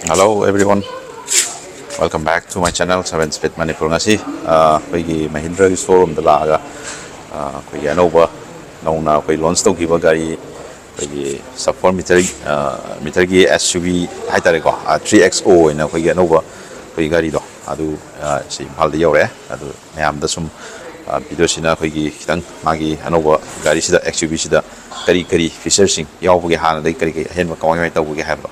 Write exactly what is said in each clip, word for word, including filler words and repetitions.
Hello everyone, welcome back to my channel seven Speed Manipur. ꯉꯁꯤ ꯑ, ꯑꯩꯈꯣꯏꯒꯤ ꯃꯍꯤꯟꯗ꯭ꯔꯒꯤ ꯁꯣꯔꯨꯝꯗ ꯂꯥꯛꯑꯒ ꯑ, ꯑꯩꯈꯣꯏꯒꯤ ꯑꯅꯧꯕ ꯅꯧꯅ ꯑꯩꯈꯣꯏ ꯂꯣꯟꯁ ꯇꯧꯈꯤꯕ ꯒꯥꯔꯤ, ꯑꯩꯈꯣꯏꯒꯤ ꯁꯕ ꯐꯣꯔ ꯃꯤꯇꯔ ꯃꯤꯇꯔꯒꯤ ꯑꯦꯁ ꯌꯨ ꯚꯤ ꯍꯥꯏꯇꯥꯔꯦꯀꯣ, ꯊ꯭ꯔꯤ ꯑꯦꯛꯁ ꯑꯣ ꯑꯣꯏꯅ ꯑꯩꯈꯣꯏꯒꯤ ꯑꯅꯧꯕ ꯑꯩꯈꯣꯏꯒꯤ ꯒꯥꯔꯤꯗꯣ ꯑꯗꯨ ꯑ, ꯁꯤ ꯏꯝꯐꯥꯜꯗ ꯌꯧꯔꯛꯑꯦ꯫ ꯑꯗꯨ ꯃꯌꯥꯝꯗ ꯁꯨꯝ ꯚꯤꯗꯤꯑꯣꯁꯤꯅ ꯑꯩꯈꯣꯏꯒꯤ ꯈꯤꯇꯪ ꯃꯥꯒꯤ ꯑꯅꯧꯕ ꯒꯥꯔꯤꯁꯤꯗ, ꯑꯦꯛꯁ ꯌꯨ ꯚꯤꯁꯤꯗ ꯀꯔꯤ ꯀꯔꯤ ꯐꯤꯆꯔꯁꯤꯡ ꯌꯥꯎꯕꯒꯦ, ꯍꯥꯟꯅꯗꯒꯤ ꯀꯔꯤ ꯀꯔꯤ ꯑꯍꯦꯟꯕ ꯀꯃꯥꯏ ꯀꯃꯥꯏꯅ ꯇꯧꯕꯒꯦ ꯍꯥꯏꯕꯗꯣ,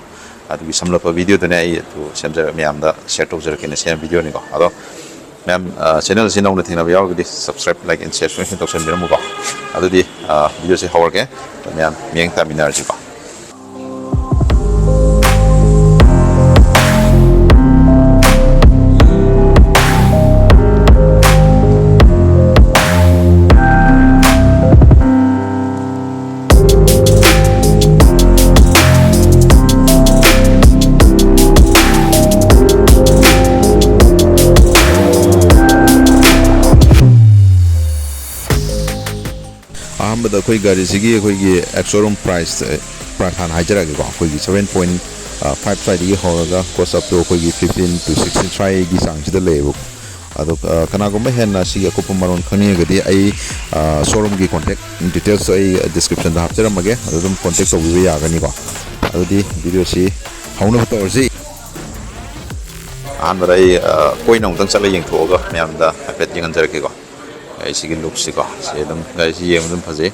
ꯑꯗꯨꯒꯤ ꯁꯝꯂꯞꯄ ꯚꯤꯗꯤꯑꯣꯗꯨꯅꯦ ꯑꯩ ꯑꯗꯨ ꯁꯦꯝꯖꯔ ꯃꯌꯥꯝꯗ ꯁꯤꯌꯔ ꯇꯧꯖꯔꯛꯀꯦꯅ ꯁꯦꯝꯕ ꯚꯤꯗꯤꯑꯣꯅꯤꯀꯣ꯫ ꯑꯗꯣ ꯃꯌꯥꯝ, ꯆꯦꯅꯦꯜꯁꯤ ꯅꯧꯅ ꯊꯦꯡꯅꯕ ꯌꯥꯎꯔꯒꯗꯤ subscribe, like and share ꯁꯣꯏꯗꯅ ꯇꯧꯁꯟꯕꯤꯔꯝꯃꯨꯀꯣ꯫ ꯑꯗꯨꯗꯤ ꯚꯤꯗꯤꯑꯣꯁꯤ ꯍꯧꯔꯒꯦ꯫ ꯃꯌꯥꯝ ꯃꯤꯠꯌꯦꯡ ꯇꯥꯃꯤꯟꯅꯔꯁꯤꯀꯣ꯫ ꯑꯍꯥꯟꯕꯗ ꯑꯩꯈꯣꯏ ꯒꯥꯔꯤꯁꯤꯒꯤ ꯑꯩꯈꯣꯏꯒꯤ ꯑꯦꯛꯁꯣꯔꯨꯝ ꯄ꯭ꯔꯥꯏꯁ, ꯄ꯭ꯔꯥꯏꯁ ꯍꯥꯟꯅ ꯍꯥꯏꯖꯔꯛꯑꯒꯦꯀꯣ꯫ ꯑꯩꯈꯣꯏꯒꯤ seven point five ꯁ꯭ꯋꯥꯏꯗꯒꯤ ꯍꯧꯔꯒ cost up to ꯑꯩꯈꯣꯏꯒꯤ fifteen to sixteen ꯁ꯭ꯋꯥꯏꯒꯤ ꯆꯥꯡꯁꯤꯗ ꯂꯩꯌꯦꯕꯀꯣ꯫ ꯑꯗꯣ ꯑ, ꯀꯅꯥꯒꯨꯝꯕ ꯍꯦꯟꯅ ꯁꯤꯒꯤ ꯑꯀꯨꯞꯄ ꯃꯔꯣꯜ ꯈꯪꯅꯤꯡꯉꯒꯗꯤ ꯑꯩ ꯁꯣꯔꯨꯝꯒꯤ ꯀꯣꯟꯇꯦꯛ ꯗꯤꯇꯦꯜꯁꯇꯣ ꯑꯩ ꯗꯤꯁꯀ꯭ꯔꯤꯞꯁꯟꯗ ꯍꯥꯞꯆꯔꯝꯃꯒꯦ꯫ ꯑꯗꯨ ꯑꯗꯨꯝ ꯀꯣꯟꯇꯦꯛ ꯇꯧꯕꯤꯕ ꯌꯥꯒꯅꯤꯀꯣ꯫ ꯑꯗꯨꯗꯤ ꯚꯤꯗꯤꯑꯣꯁꯤ ꯍꯧꯅꯕ ꯇꯧꯔꯁꯤ꯫ ꯑꯍꯥꯟꯕꯗ ꯑꯩ ꯑ, ꯀꯣꯏꯅ ꯑꯃꯨꯛꯇꯪ ꯆꯠꯂ ꯌꯦꯡꯊꯣꯛꯑꯒ ꯃꯌꯥꯝꯗ ꯍꯥꯏꯐꯦꯠ ꯌꯦꯡꯍꯟꯖꯔꯛꯀꯦꯀꯣ꯫ ꯑꯩ ꯁꯤꯒꯤ ꯂꯨꯛꯁꯤꯀꯣ, ꯁꯤ ꯑꯗꯨꯝ ꯒꯥꯔꯤꯁꯤ ꯌꯦꯡꯕ ꯑꯗꯨꯝ ꯐꯖꯩ꯫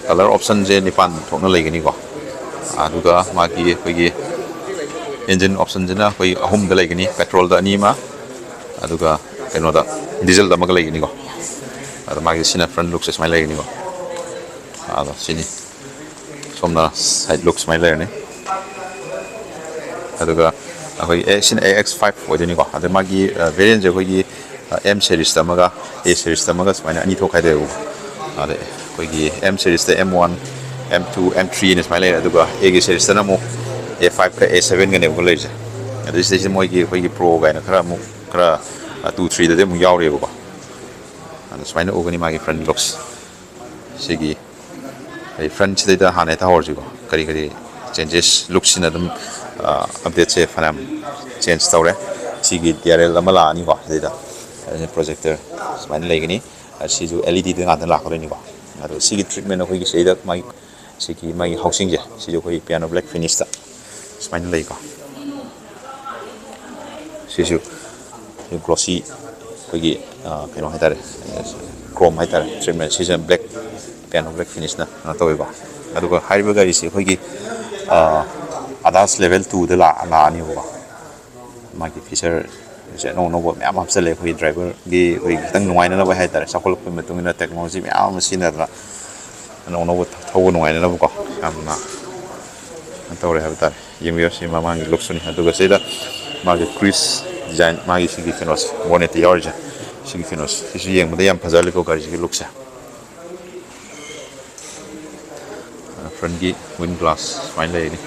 ꯀꯂꯔ ꯑꯣꯞꯁꯟꯁꯦ ꯅꯤꯄꯥꯟ ꯊꯣꯛꯅ ꯂꯩꯒꯅꯤꯀꯣ꯫ ꯑꯗꯨꯒ ꯃꯥꯒꯤ ꯑꯩꯈꯣꯏꯒꯤ ꯏꯟꯖꯤꯟ ꯑꯣꯞꯁꯟꯁꯤꯅ ꯑꯩꯈꯣꯏ ꯑꯍꯨꯝꯗ ꯂꯩꯒꯅꯤ, ꯄꯦꯇ꯭ꯔꯣꯜꯗ ꯑꯅꯤ ꯑꯃ, ꯑꯗꯨꯒ ꯀꯩꯅꯣꯗ ꯗꯤꯖꯜꯗ ꯑꯃꯒ ꯂꯩꯒꯅꯤꯀꯣ꯫ ꯑꯗꯣ ꯃꯥꯒꯤ ꯁꯤꯅ ꯐ꯭ꯔꯟ ꯂꯨꯛꯁꯦ ꯁꯨꯃꯥꯏꯅ ꯂꯩꯒꯅꯤꯀꯣ꯫ ꯑꯗꯣ ꯁꯤꯅꯤ, ꯁꯣꯝꯅ ꯁꯥꯏꯠ ꯂꯨꯛ ꯁꯨꯃꯥꯏꯅ ꯂꯩꯔꯅꯤ꯫ ꯑꯗꯨꯒ ꯑꯩꯈꯣꯏ ꯑꯦ ꯁꯤꯅ A X five ꯑꯣꯏꯗꯣꯏꯅꯤꯀꯣ꯫ ꯑꯗ ꯃꯥꯒꯤ ꯚꯦꯔꯤꯌꯦꯟꯁꯦ ꯑꯩꯈꯣꯏꯒꯤ M series ꯑꯃꯒ A series ꯑꯃꯒ ꯁꯨꯃꯥꯏꯅ ꯑꯅꯤ ꯊꯣꯛ ꯈꯥꯏꯗꯣꯛꯑꯦꯕꯀꯣ꯫ ꯑꯗ ꯑꯩꯈꯣꯏꯒꯤ M series M one, M two, M three ꯅ ꯁꯨꯃꯥꯏꯅ ꯂꯩꯔꯦ꯫ ꯑꯗꯨꯒ A ꯒꯤ series ꯇꯅ ꯑꯃꯨꯛ A five ꯀ A seven ꯒꯅꯦꯕꯀꯣ ꯂꯩꯔꯤꯁꯦ꯫ ꯑꯗꯨ ꯁꯤꯗꯩꯁꯤꯗ ꯃꯣꯏꯒꯤ ꯑꯩꯈꯣꯏꯒꯤ Pro ꯀꯥꯏꯅ ꯈꯔ ꯑꯃꯨꯛ, ꯈꯔ two three ꯗꯗꯤ ꯑꯃꯨꯛ ꯌꯥꯎꯔꯤꯑꯕꯀꯣ꯫ ꯑꯗ ꯁꯨꯃꯥꯏꯅ ꯎꯒꯅꯤ ꯃꯥꯒꯤ ꯐ꯭ꯔꯟ ꯂꯨꯛꯁ꯫ ꯁꯤꯒꯤ ꯑꯩ ꯐ꯭ꯔꯟꯁꯤꯗꯩꯗ ꯍꯥꯟꯅ ꯍꯦꯛꯇ ꯍꯧꯔꯁꯤꯀꯣ꯫ ꯀꯔꯤ ꯀꯔꯤ ꯆꯦꯟꯖꯦꯁ, ꯂꯨꯛꯁꯤꯅ ꯑꯗꯨꯝ ꯑꯞꯗꯦꯠꯁꯦ ꯐꯅꯌꯥꯝ ꯆꯦꯟꯖ ꯇꯧꯔꯦ꯫ ꯁꯤꯒꯤ ꯗꯤ ꯑꯥꯔ ꯑꯦꯜ ꯑꯃ ꯂꯥꯛꯑꯅꯤꯀꯣ ꯁꯤꯗ, ꯑꯗꯨꯅ ꯄ꯭ꯔꯣꯖꯦꯛꯇꯔ ꯁꯨꯃꯥꯏꯅ ꯂꯩꯒꯅꯤ꯫ ꯁꯤꯁꯨ ꯑꯦꯜ ꯏ ꯗꯤꯗ ꯉꯥꯛꯇ ꯂꯥꯛꯀꯗꯣꯏꯅꯤꯀꯣ꯫ ꯑꯗꯣ ꯁꯤꯒꯤ ꯇ꯭ꯔꯤꯠꯃꯦꯟ ꯑꯩꯈꯣꯏꯒꯤ ꯁꯤꯗꯩꯗ ꯃꯥꯒꯤ ꯁꯤꯒꯤ ꯃꯥꯒꯤ ꯍꯥꯎꯁꯤꯡꯁꯦ ꯁꯤꯁꯨ ꯑꯩꯈꯣꯏꯒꯤ ꯄꯤꯌꯥꯅꯣ ꯕ꯭ꯂꯦꯛ ꯐꯤꯅꯤꯁꯇ ꯁꯨꯃꯥꯏꯅ ꯂꯩꯀꯣ꯫ ꯁꯤꯁꯨ ꯒ꯭ꯂꯣꯁꯤ ꯑꯩꯈꯣꯏꯒꯤ ꯀꯩꯅꯣ ꯍꯥꯏꯇꯥꯔꯦ, ꯀ꯭ꯔꯣꯝ ꯍꯥꯏꯇꯥꯔꯦ, ꯇ꯭ꯔꯤꯠꯃꯦꯟ ꯁꯤꯁꯤꯅ ꯕ꯭ꯂꯦꯛ, ꯄꯤꯌꯥꯅꯣ ꯕ꯭ꯂꯦꯛ ꯐꯤꯅꯤꯁꯅ ꯀꯩꯅꯣ ꯇꯧꯋꯦꯕ꯫ ꯑꯗꯨꯒ ꯍꯥꯏꯔꯤꯕ ꯒꯥꯔꯤꯁꯤ ꯑꯩꯈꯣꯏꯒꯤ ꯑꯗꯥꯁ ꯂꯦꯚꯦꯜ ꯇꯨꯗ ꯂꯥꯛꯑꯅꯤꯕꯀꯣ꯫ ꯃꯥꯒꯤ ꯐꯤꯆꯔꯁꯦ ꯑꯅꯧ ꯑꯅꯧꯕ ꯃꯌꯥꯝ ꯍꯥꯞꯆꯤꯜꯂꯦ꯫ ꯑꯩꯈꯣꯏꯒꯤ ꯗ꯭ꯔꯥꯏꯚꯔꯒꯤ ꯑꯩꯈꯣꯏꯒꯤ ꯈꯤꯇꯪ ꯅꯨꯡꯉꯥꯏꯅꯅꯕ ꯍꯥꯏꯇꯥꯔꯦ, ꯆꯥꯎꯈꯠꯂꯛꯄꯒꯤ ꯃꯇꯨꯡ ꯏꯟꯅ ꯇꯦꯛꯅꯣꯂꯣꯖꯤ ꯃꯌꯥꯝ ꯑꯃ ꯁꯤꯖꯤꯟꯅꯗꯅ ꯑꯅꯧ ꯑꯅꯧꯕ ꯊꯧꯕ ꯅꯨꯡꯉꯥꯏꯅꯅꯕꯀꯣ ꯌꯥꯝꯅ ꯀꯩꯅꯣ ꯇꯧꯔꯦ ꯍꯥꯏꯕ ꯇꯥꯔꯦ꯫ ꯌꯦꯡꯕꯤꯌꯣ, ꯁꯤ ꯃꯃꯥꯡꯒꯤ ꯂꯨꯛꯁꯨꯅꯤ꯫ ꯑꯗꯨꯒ ꯁꯤꯗ ꯃꯥꯒꯤ ꯀ꯭ꯔꯤꯁ ꯗꯤꯖꯥꯏꯟ, ꯃꯥꯒꯤ ꯁꯤꯒꯤ ꯀꯩꯅꯣꯁꯦ, ꯕꯣꯅꯦꯠꯇ ꯌꯥꯎꯔꯤꯁꯦ, ꯁꯤꯒꯤ ꯀꯩꯅꯣꯁꯦ, ꯁꯤꯁꯨ ꯌꯦꯡꯕꯗ ꯌꯥꯝ ꯐꯖꯍꯜꯂꯤꯀꯣ ꯒꯥꯔꯤꯁꯤꯒꯤ ꯂꯨꯛꯁꯦ꯫ ꯐ꯭ꯔꯟꯒꯤ ꯋꯤꯟ ꯒ꯭ꯂꯥꯁ ꯁꯨꯃꯥꯏꯅ ꯂꯩꯔꯅꯤ꯫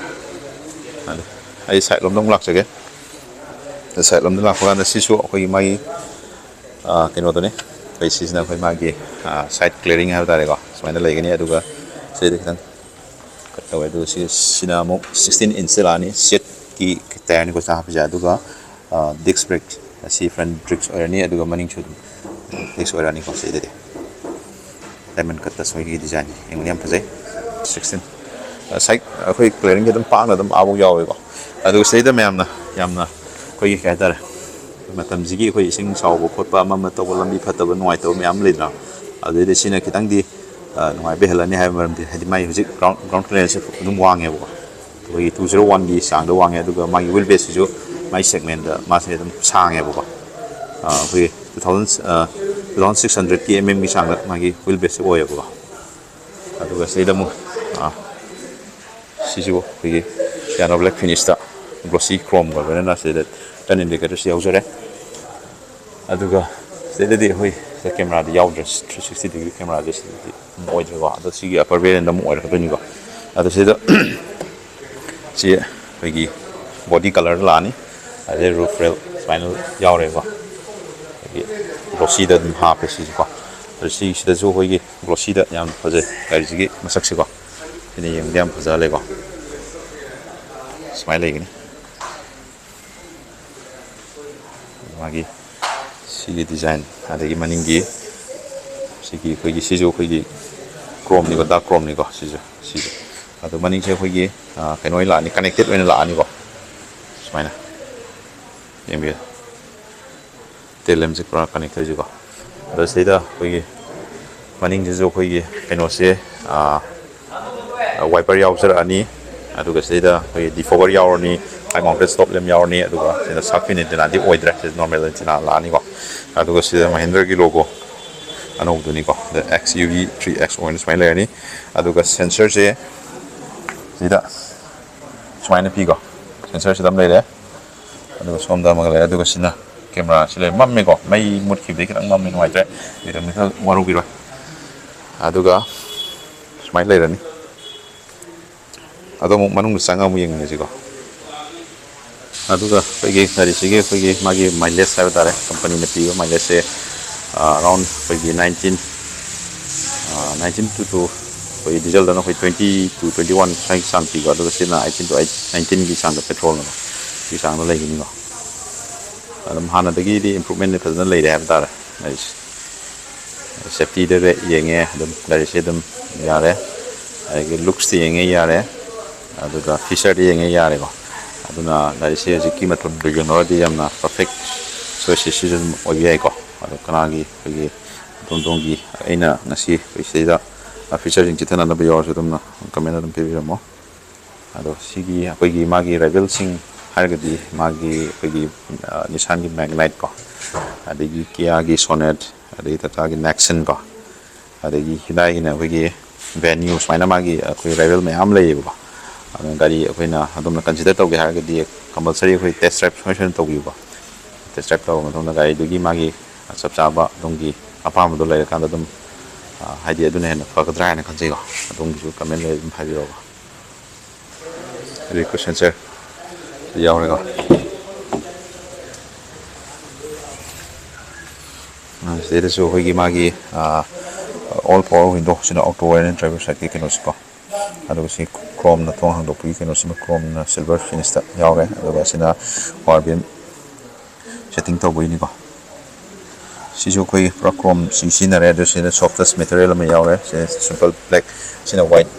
ꯑꯗꯨ ꯑꯩ ꯁꯥꯏꯠ ꯂꯣꯝꯗ ꯑꯃꯨꯛ ꯂꯥꯛꯆꯒꯦ꯫ ꯁꯥꯏꯠ ꯂꯣꯝꯗ ꯂꯥꯛꯄ ꯀꯥꯟꯗ ꯁꯤꯁꯨ ꯑꯩꯈꯣꯏꯒꯤ ꯃꯥꯒꯤ ꯀꯩꯅꯣꯗꯨꯅꯤ꯫ ꯑꯩꯈꯣꯏ ꯁꯤꯁꯤꯅ ꯑꯩꯈꯣꯏ ꯃꯥꯒꯤ ꯁꯥꯏꯠ ꯀ꯭ꯂꯤꯌꯥꯔꯤꯡ ꯍꯥꯏꯕ ꯇꯥꯔꯦꯀꯣ, ꯁꯨꯃꯥꯏꯅ ꯂꯩꯒꯅꯤ꯫ ꯑꯗꯨꯒ ꯁꯤꯗ ꯈꯤꯇꯪ ꯀꯠ ꯇꯧꯋꯦ꯫ ꯑꯗꯨꯒ ꯁꯤ, ꯁꯤꯅ ꯑꯃꯨꯛ ꯁꯤꯛꯁꯇꯤꯟ ꯏꯟꯆꯇ ꯂꯥꯛꯑꯅꯤ꯫ ꯁꯦꯠꯀꯤ ꯇꯥꯌꯔꯅꯤꯀꯣ ꯁꯤꯅ ꯍꯥꯞꯄꯤꯁꯦ꯫ ꯑꯗꯨꯒ ꯗꯤꯁꯛ ꯕ꯭ꯔꯦꯛ, ꯑꯁꯤ ꯐ꯭ꯔꯟ ꯕ꯭ꯔꯦꯛꯁ ꯑꯣꯏꯔꯅꯤ꯫ ꯑꯗꯨꯒ ꯃꯅꯤꯡꯁꯨ ꯑꯗꯨꯝ ꯕ꯭ꯔꯦꯛꯁ ꯑꯣꯏꯔꯛꯑꯅꯤꯀꯣ ꯁꯤꯗꯗꯤ꯫ ꯗꯥꯏꯃꯟ ꯀꯠꯇ ꯁꯣꯏꯒꯤ ꯗꯤꯖꯥꯏꯟꯁꯦ ꯌꯦꯡꯕꯗ ꯌꯥꯝ ꯐꯖꯩ꯫ ꯁꯤꯛꯁꯇꯤꯟ ꯁꯥꯏꯠ ꯑꯩꯈꯣꯏ ꯀ꯭ꯂꯤꯌꯥꯔꯤꯡꯁꯦ ꯑꯗꯨꯝ ꯄꯥꯛꯅ ꯑꯗꯨꯝ ꯑꯥꯐꯥꯎ ꯌꯥꯎꯋꯦꯀꯣ꯫ ꯑꯗꯨꯒ ꯁꯤꯗꯩꯗ ꯃꯌꯥꯝꯅ ꯌꯥꯝꯅ ꯑꯩꯈꯣꯏꯒꯤ ꯀꯩ ꯍꯥꯏꯇꯥꯔꯦ, ꯃꯇꯝꯁꯤꯒꯤ ꯑꯩꯈꯣꯏ ꯏꯁꯤꯡ ꯆꯥꯎꯕ ꯈꯣꯠꯄ ꯑꯃ ꯑꯃ ꯇꯧꯕ, ꯂꯝꯕꯤ ꯐꯠꯇꯕ ꯅꯨꯡꯉꯥꯏꯇꯕ ꯃꯌꯥꯝ ꯂꯩꯗꯅ, ꯑꯗꯨꯗꯩꯗ ꯁꯤꯅ ꯈꯤꯇꯪꯗꯤ ꯅꯨꯡꯉꯥꯏꯕ ꯍꯦꯜꯂꯅꯤ ꯍꯥꯏꯕ ꯃꯔꯝꯗꯤ ꯍꯥꯏꯗꯤ ꯃꯥꯏ ꯍꯧꯖꯤꯛ ꯒ꯭ꯔꯥꯎꯟ ꯒ꯭ꯔꯥꯎꯟ ꯀ꯭ꯂꯤꯌꯥꯔꯦꯟꯁꯁꯦ ꯑꯗꯨꯝ ꯋꯥꯡꯉꯦꯕꯀꯣ꯫ ꯑꯩꯈꯣꯏꯒꯤ ꯇꯨ ꯖꯤꯔꯣ ꯋꯥꯟꯒꯤ ꯆꯥꯡꯗ ꯋꯥꯡꯉꯦ꯫ ꯑꯗꯨꯒ ꯃꯥꯒꯤ ꯋꯤꯜ ꯕꯦꯁꯁꯤꯁꯨ ꯃꯥꯏ ꯁꯦꯒꯃꯦꯟꯗ ꯃꯥꯁꯦ ꯑꯗꯨꯝ ꯁꯥꯡꯉꯦꯕꯀꯣ꯫ ꯑꯩꯈꯣꯏꯒꯤ two thousand two thousand six ꯍꯟꯗ꯭ꯔꯦꯠꯀꯤ ꯑꯦꯝ ꯑꯦꯝꯒꯤ ꯆꯥꯡꯗ ꯃꯥꯒꯤ ꯋꯤꯜ ꯕꯦꯁꯁꯦ ꯑꯣꯏꯌꯦꯕꯀꯣ꯫ ꯑꯗꯨꯒ ꯁꯤꯗ ꯑꯃꯨꯛ ꯁꯤꯁꯨ ꯑꯩꯈꯣꯏꯒꯤ ꯄꯤꯌꯥꯅꯣ ꯕ꯭ꯂꯦꯛ ꯐꯤꯅꯤꯁꯇ ꯒ꯭ꯂꯣꯁꯤ ꯀ꯭ꯔꯣꯝꯒ ꯂꯣꯏꯅꯅ ꯁꯤꯗ ꯇꯔꯟ ꯏꯟꯗꯤꯀꯦꯇꯔꯁꯨ ꯌꯥꯎꯖꯔꯦ꯫ ꯑꯗꯨꯒ ꯁꯤꯗꯩꯗꯗꯤ ꯑꯩꯈꯣꯏ ꯀꯦꯃꯦꯔꯥꯗꯤ ꯌꯥꯎꯗ꯭ꯔꯦ, ꯊ꯭ꯔꯤ ꯁꯤꯛꯁꯇꯤ ꯗꯤꯒ꯭ꯔꯤ ꯀꯦꯃꯦꯔꯥꯁꯦ ꯁꯤꯗꯗꯤ ꯑꯣꯏꯗ꯭ꯔꯦꯀꯣ꯫ ꯑꯗꯣ ꯁꯤꯒꯤ ꯑꯄꯔ ꯚꯦꯔꯤꯌꯟꯗ ꯑꯃꯨꯛ ꯑꯣꯏꯔꯛꯀꯗꯣꯏꯅꯤꯀꯣ꯫ ꯑꯗꯣ ꯁꯤꯗ ꯁꯤ ꯑꯩꯈꯣꯏꯒꯤ ꯕꯣꯗꯤ ꯀꯂꯔ ꯂꯥꯛꯑꯅꯤ, ꯑꯗꯩ ꯔꯨꯐ ꯔꯦꯜ ꯁꯨꯃꯥꯏꯅ ꯌꯥꯎꯔꯦꯀꯣ꯫ ꯑꯩꯈꯣꯏꯒꯤ ꯒ꯭ꯂꯣꯁꯤꯗ ꯑꯗꯨꯝ ꯍꯥꯞꯄꯦ ꯁꯤꯁꯦꯀꯣ꯫ ꯑꯗꯣ ꯁꯤꯁꯤꯗꯁꯨ ꯑꯩꯈꯣꯏꯒꯤ ꯒ꯭ꯂꯣꯁꯤꯗ ꯌꯥꯝ ꯐꯖꯩ ꯒꯥꯔꯤꯁꯤꯒꯤ ꯃꯁꯛꯁꯦꯀꯣ꯫ ꯁꯤꯅ ꯌꯦꯡꯕꯗ ꯌꯥꯝ ꯐꯖꯍꯜꯂꯦꯀꯣ꯫ ꯁꯨꯃꯥꯏꯅ ꯂꯩꯒꯅꯤ꯫ ꯃꯥꯒꯤ ꯁꯤꯒꯤ ꯗꯤꯖꯥꯏꯟ, ꯑꯗꯒꯤ ꯃꯅꯤꯡꯒꯤ ꯁꯤꯒꯤ ꯑꯩꯈꯣꯏꯒꯤ, ꯁꯤꯁꯨ ꯑꯩꯈꯣꯏꯒꯤ ꯀ꯭ꯔꯣꯝꯅꯤꯀꯣ, ꯗꯥꯔꯛ ꯀ꯭ꯔꯣꯝꯅꯤꯀꯣ ꯁꯤꯁꯨ꯫ ꯁꯤꯁꯨ ꯑꯗꯣ ꯃꯅꯤꯡꯁꯦ ꯑꯩꯈꯣꯏꯒꯤ, ꯑ, ꯀꯩꯅꯣ ꯑꯣꯏꯅ ꯂꯥꯛꯑꯅꯤ, ꯀꯅꯦꯛꯇꯦꯠ ꯑꯣꯏꯅ ꯂꯥꯛꯑꯅꯤꯀꯣ꯫ ꯁꯨꯃꯥꯏꯅ ꯌꯦꯡꯕꯤꯌꯨ꯫ ꯇꯦꯜ ꯂꯦꯝꯁꯦ ꯄꯨꯔꯥ ꯀꯅꯦꯛ ꯇꯧꯔꯤꯁꯤꯀꯣ꯫ ꯑꯗꯣ ꯁꯤꯗ ꯑꯩꯈꯣꯏꯒꯤ ꯃꯅꯤꯡꯁꯤꯁꯨ ꯑꯩꯈꯣꯏꯒꯤ ꯀꯩꯅꯣꯁꯦ, ꯋꯥꯏꯄꯔ ꯌꯥꯎꯖꯔꯛꯑꯅꯤ꯫ ꯑꯗꯨꯒ ꯁꯤꯗ ꯑꯩꯈꯣꯏꯒꯤ ꯗꯤꯐꯣꯒꯔ ꯌꯥꯎꯔꯅꯤ, ꯍꯥꯏ ꯃꯥꯎꯟꯇꯦꯠ ꯁ꯭ꯇꯣꯞ ꯂꯦꯝ ꯌꯥꯎꯔꯅꯤ꯫ ꯑꯗꯨꯒ ꯁꯤꯗ ꯁꯥꯔꯛ ꯐꯤꯟ ꯑꯦꯟꯇꯦꯅꯥꯗꯤ ꯑꯣꯏꯗ꯭ꯔꯦ, ꯁꯤꯗ ꯅꯣꯔꯃꯦꯜ ꯑꯦꯟꯇꯦꯅꯥ ꯂꯥꯛꯑꯅꯤꯀꯣ꯫ ꯑꯗꯨꯒ ꯁꯤꯗ ꯃꯍꯤꯟꯗ꯭ꯔꯒꯤ ꯂꯣꯒꯣ ꯑꯅꯧꯕꯗꯨꯅꯤꯀꯣ, ꯑꯗ X U V three X ꯑꯣꯏꯅ ꯁꯨꯃꯥꯏꯅ ꯂꯩꯔꯅꯤ꯫ ꯑꯗꯨꯒ ꯁꯦꯟꯁꯔꯁꯦ ꯁꯤꯗ ꯁꯨꯃꯥꯏꯅ ꯄꯤꯀꯣ, ꯁꯦꯟꯁꯔꯁꯤꯗ ꯑꯃ ꯂꯩꯔꯦ꯫ ꯑꯗꯨꯒ ꯁꯣꯝꯗ ꯑꯃꯒ ꯂꯩꯔꯦ꯫ ꯑꯗꯨꯒ ꯁꯤꯅ ꯀꯦꯃꯦꯔꯥꯁꯤ ꯂꯩꯔꯦ꯫ ꯃꯝꯃꯦꯀꯣ, ꯃꯩ ꯃꯨꯠꯈꯤꯕꯗꯒꯤ ꯈꯤꯇꯪ ꯃꯝꯃꯦ, ꯅꯨꯡꯉꯥꯏꯇ꯭ꯔꯦ꯫ ꯃꯤꯗꯜ ꯋꯥꯔꯧꯕꯤꯔꯣꯏ꯫ ꯑꯗꯨꯒ ꯁꯨꯃꯥꯏꯅ ꯂꯩꯔꯅꯤ꯫ ꯑꯗꯣ ꯑꯃꯨꯛ ꯃꯅꯨꯡꯗ ꯆꯪꯉꯒ ꯑꯃꯨꯛ ꯌꯦꯡꯃꯤꯟꯅꯁꯤꯀꯣ꯫ ꯑꯗꯨꯒ ꯑꯩꯈꯣꯏꯒꯤ ꯒꯥꯔꯤꯁꯤꯒꯤ ꯑꯩꯈꯣꯏꯒꯤ ꯃꯥꯒꯤ ꯃꯥꯏꯂꯦꯖ ꯍꯥꯏꯕ ꯇꯥꯔꯦ, ꯀꯝꯄꯅꯤꯅ ꯄꯤꯕ ꯃꯥꯏꯂꯦꯖꯁꯦ ꯑꯔꯥꯎꯟ ꯑꯩꯈꯣꯏꯒꯤ nineteen, nineteen to two, ꯑꯩꯈꯣꯏ ꯗꯤꯖꯜꯗꯅ ꯑꯩꯈꯣꯏ twenty to twenty one ꯁ꯭ꯋꯥꯏꯒꯤ ꯆꯥꯡ ꯄꯤꯀꯣ꯫ ꯑꯗꯨꯒ ꯁꯤꯅ eighteen to eight, nineteenꯒꯤ ꯆꯥꯡꯗ, ꯄꯦꯇ꯭ꯔꯣꯜꯅꯀꯣ, ꯁꯤ ꯆꯥꯡꯗ ꯂꯩꯒꯅꯤꯀꯣ꯫ ꯑꯗꯨꯝ ꯍꯥꯟꯅꯗꯒꯤꯗꯤ ꯏꯝꯄ꯭ꯔꯨꯞꯃꯦꯟꯗꯤ ꯐꯖꯅ ꯂꯩꯔꯦ ꯍꯥꯏꯕ ꯇꯥꯔꯦ꯫ ꯑꯩꯁꯦ ꯁꯦꯐꯇꯤꯗ ꯌꯦꯡꯉꯦ, ꯑꯗꯨꯝ ꯒꯥꯔꯤꯁꯦ ꯑꯗꯨꯝ ꯌꯥꯔꯦ꯫ ꯑꯗꯒꯤ ꯂꯨꯛꯁꯇ ꯌꯦꯡꯉꯦ, ꯌꯥꯔꯦ꯫ ꯑꯗꯨꯒ ꯐꯤꯆꯔꯗ ꯌꯦꯡꯉꯦ, ꯌꯥꯔꯦꯀꯣ꯫ ꯑꯗꯨꯅ ꯒꯥꯔꯤꯁꯦ ꯍꯧꯖꯤꯛꯀꯤ ꯃꯇꯝꯗ ꯌꯦꯡꯅꯔꯗꯤ ꯌꯥꯝꯅ ꯄꯔꯐꯦꯛ ꯆꯣꯏꯁꯁꯦ ꯁꯤꯁꯨ ꯑꯗꯨꯝ ꯑꯣꯏꯕ ꯌꯥꯏꯀꯣ꯫ ꯑꯗꯣ ꯀꯅꯥꯒꯤ ꯑꯩꯈꯣꯏꯒꯤ ꯑꯗꯣꯝ ꯑꯗꯣꯝꯒꯤ ꯑꯩꯅ ꯉꯁꯤ ꯑꯩꯈꯣꯏ ꯁꯤꯗꯩꯗ ꯐꯤꯆꯔꯁꯤꯡ ꯆꯤꯊꯅꯅꯕ ꯌꯥꯎꯔꯁꯨ ꯑꯗꯨꯝꯅ ꯀꯃꯦꯟ ꯑꯗꯨꯝ ꯄꯤꯕꯤꯔꯝꯃꯣ꯫ ꯑꯗꯣ ꯁꯤꯒꯤ ꯑꯩꯈꯣꯏꯒꯤ ꯃꯥꯒꯤ ꯔꯥꯏꯕꯦꯜꯁꯤꯡ ꯍꯥꯏꯔꯒꯗꯤ ꯃꯥꯒꯤ ꯑꯩꯈꯣꯏꯒꯤ, ꯑ, ꯅꯤꯁꯥꯟꯒꯤ ꯃꯦꯒꯅꯥꯏꯠ ꯀꯣ, ꯑꯗꯒꯤ ꯀꯤꯌꯥꯒꯤ ꯁꯣꯅꯦꯠ, ꯑꯗꯒꯤ ꯇꯥꯇꯥꯒꯤ ꯅꯦꯛꯁꯟ ꯀꯣ, ꯑꯗꯒꯤ ꯍꯤꯟꯗꯥꯏꯒꯤꯅ ꯑꯩꯈꯣꯏꯒꯤ ꯚꯦꯅ꯭ꯌꯨ, ꯁꯨꯃꯥꯏꯅ ꯃꯥꯒꯤ ꯑꯩꯈꯣꯏ ꯔꯥꯏꯕꯦꯜ ꯃꯌꯥꯝ ꯂꯩꯌꯦꯕꯀꯣ꯫ ꯑꯗꯨꯅ ꯒꯥꯔꯤ ꯑꯩꯈꯣꯏꯅ ꯑꯗꯣꯝꯅ ꯀꯟꯁꯤꯗꯔ ꯇꯧꯒꯦ ꯍꯥꯏꯔꯒꯗꯤ ꯀꯝꯄꯜꯁꯔꯤ ꯑꯩꯈꯣꯏ ꯇꯦꯁ ꯗ꯭ꯔꯥꯏꯚ ꯁꯣꯏ ꯁꯣꯏꯗꯅ ꯇꯧꯕꯤꯌꯨꯀꯣ꯫ ꯇꯦꯁ ꯗ꯭ꯔꯥꯏꯚ ꯇꯧꯔꯕ ꯃꯇꯨꯡꯗ ꯒꯥꯔꯤꯗꯨꯒꯤ ꯃꯥꯒꯤ ꯆꯞ ꯆꯥꯕ ꯑꯗꯣꯝꯒꯤ ꯑꯄꯥꯝꯕꯗꯣ ꯂꯩꯔꯀꯥꯟꯗ ꯑꯗꯨꯝ, ꯑ, ꯍꯥꯏꯗꯤ ꯑꯗꯨꯅ ꯍꯦꯟꯅ ꯐꯒꯗ꯭ꯔꯥ ꯍꯥꯏꯅ ꯈꯟꯖꯩꯀꯣ꯫ ꯑꯗꯣꯝꯒꯤꯁꯨ ꯀꯃꯦꯟ ꯂꯩꯔ ꯑꯗꯨꯝ ꯍꯥꯏꯕꯤꯔꯛꯑꯣꯀꯣ꯫ Request sensor ꯌꯥꯎꯔꯦꯀꯣ꯫ ꯑ, ꯁꯤꯗꯩꯗꯁꯨ ꯑꯩꯈꯣꯏꯒꯤ ꯃꯥꯒꯤ, ꯑ, ꯑꯣꯜ ꯄꯥꯋꯔ ꯋꯤꯟꯗꯣ, ꯁꯤꯅ ꯑꯣꯇꯣ ꯑꯣꯏꯔꯅꯤ, ꯗ꯭ꯔꯥꯏꯚꯔ ꯁꯥꯏꯠꯀꯤ ꯀꯩꯅꯣꯁꯤꯀꯣ꯫ ꯑꯗꯨꯒ ꯁꯤ Chromeꯅ ꯊꯣꯡ ꯍꯥꯡꯗꯣꯛꯄꯒꯤ ꯀꯩꯅꯣꯁꯤꯃ Chromeꯅ silver finishꯇ ꯌꯥꯎꯔꯦ꯫ ꯑꯗꯨꯒ ꯑꯁꯤꯅ power beam setting ꯇꯧꯕꯒꯤꯅꯤꯀꯣ꯫ ꯁꯤꯁꯨ ꯑꯩꯈꯣꯏ ꯄꯨꯔꯥ Chrome ꯁꯤ ꯁꯤꯖꯤꯟꯅꯔꯦ꯫ ꯑꯗꯨ ꯁꯤꯗ soft touch material ꯑꯃ ꯌꯥꯎꯔꯦ꯫ ꯁꯤ simple black, ꯁꯤꯅ white꯫